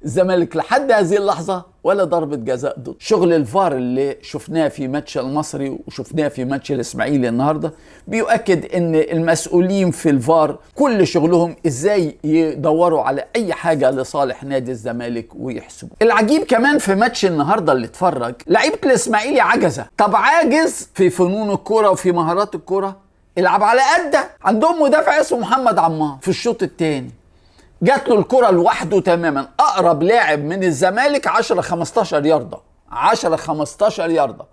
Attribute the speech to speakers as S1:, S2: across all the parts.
S1: الزمالك لحد هذه اللحظة ولا ضربه جزاء ضد. شغل الفار اللي شفناه في ماتش المصري وشفناه في ماتش الاسماعيلي النهارده بيؤكد ان المسؤولين في الفار كل شغلهم ازاي يدوروا على اي حاجة لصالح نادي الزمالك ويحسبوا. العجيب كمان في ماتش النهارده اللي اتفرج لعيبة الاسماعيلي عجزه. طب عاجز في فنون الكورة وفي مهارات الكورة، العب على قده. عندهم مدافع اسمه محمد عمار في الشوط الثاني جات له الكرة لوحده تماما، اقرب لاعب من الزمالك 10 15 ياردة، 10 15 ياردة،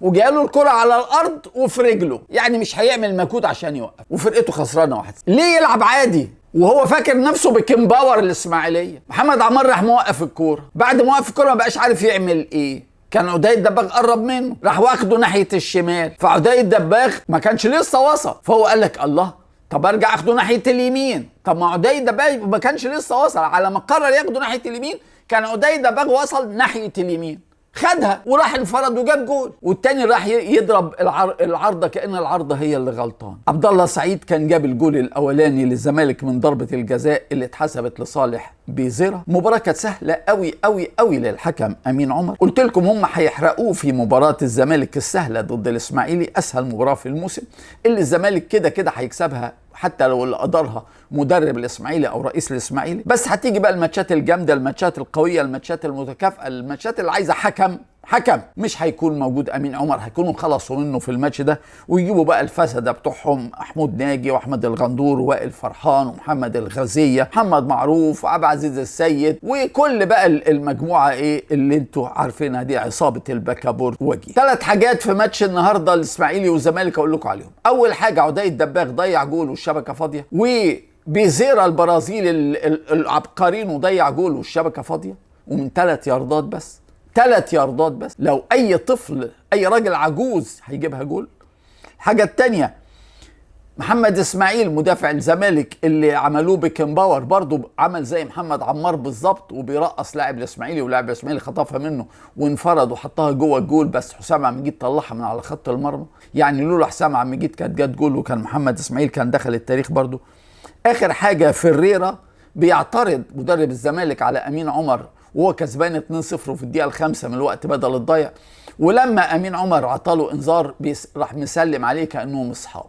S1: وجاله الكرة على الارض وفي رجله، يعني مش هيعمل مجهود عشان يوقف، وفرقته خسرانة 1. ليه يلعب عادي وهو فاكر نفسه بكمباور الاسماعيلية؟ محمد عمار راح موقف الكورة، بعد ما وقف الكورة ما بقاش عارف يعمل ايه. كان عدي الدباغ قرب منه، راح واخده ناحية الشمال، فعدي الدباغ ما كانش لسه وصل، فهو قال لك الله، طب ارجع اخده ناحية اليمين. طب ما عدي الدباغ ما كانش لسه وصل، على ما قرر ياخده ناحية اليمين كان عدي الدباغ وصل ناحية اليمين، خدها وراح انفرد وجاب جول، والتاني راح يضرب العارضة كأن العارضة هي اللي غلطان. عبد الله سعيد كان جاب الجول الاولاني للزمالك من ضربه الجزاء اللي اتحسبت لصالح بيزيرا. مباراة كانت سهلة قوي قوي قوي للحكم امين عمر. قلت لكم هم هيحرقوه في مباراة الزمالك السهلة ضد الاسماعيلي، اسهل مباراة في الموسم اللي الزمالك كده كده هيكسبها حتى لو اللي قدرها مدرب الاسماعيلي او رئيس الاسماعيلي. بس هتيجي بقى الماتشات الجامدة، الماتشات القوية، الماتشات المتكافئه، الماتشات اللي عايزه حكم حكم، مش هيكون موجود امين عمر، هيكونوا خلصوا منه في الماتش ده، ويجيبوا بقى الفسده بتوعهم محمود ناجي واحمد الغندور ووائل فرحان ومحمد الغزية، محمد معروف وعبد العزيز السيد، وكل بقى المجموعة ايه اللي انتوا عارفينها دي، عصابة البكابور. وجي 3 حاجات في ماتش النهارده الاسماعيلي والزمالك اقول لكم عليهم. اول حاجة، عدي الدباغ ضيع جول والشبكة فاضية، وبيزيرا البرازيل العبقريين وضيع جول والشبكة فاضية، ومن 3 ياردات بس، 3 ياردات بس، لو اي طفل اي راجل عجوز هيجيبها جول. الحاجة الثانية، محمد اسماعيل مدافع الزمالك اللي عملوه بكمباور برضه عمل زي محمد عمار بالظبط، وبيرقص لاعب الاسماعيلي، ولاعب الاسماعيلي خطفها منه وانفرد وحطها جوه الجول، بس حسام عبد المجيد طلعها من على خط المرمى. يعني لولا حسام عبد المجيد كانت جت جول، وكان محمد اسماعيل كان دخل التاريخ برضه. اخر حاجة، فريرا بيعترض مدرب الزمالك على امين عمر وهو كسبان 2-0 وفي الدقيقة 5 من الوقت بدل الضيع، ولما امين عمر عطاله انذار راح مسلم عليه كانهم اصحاب.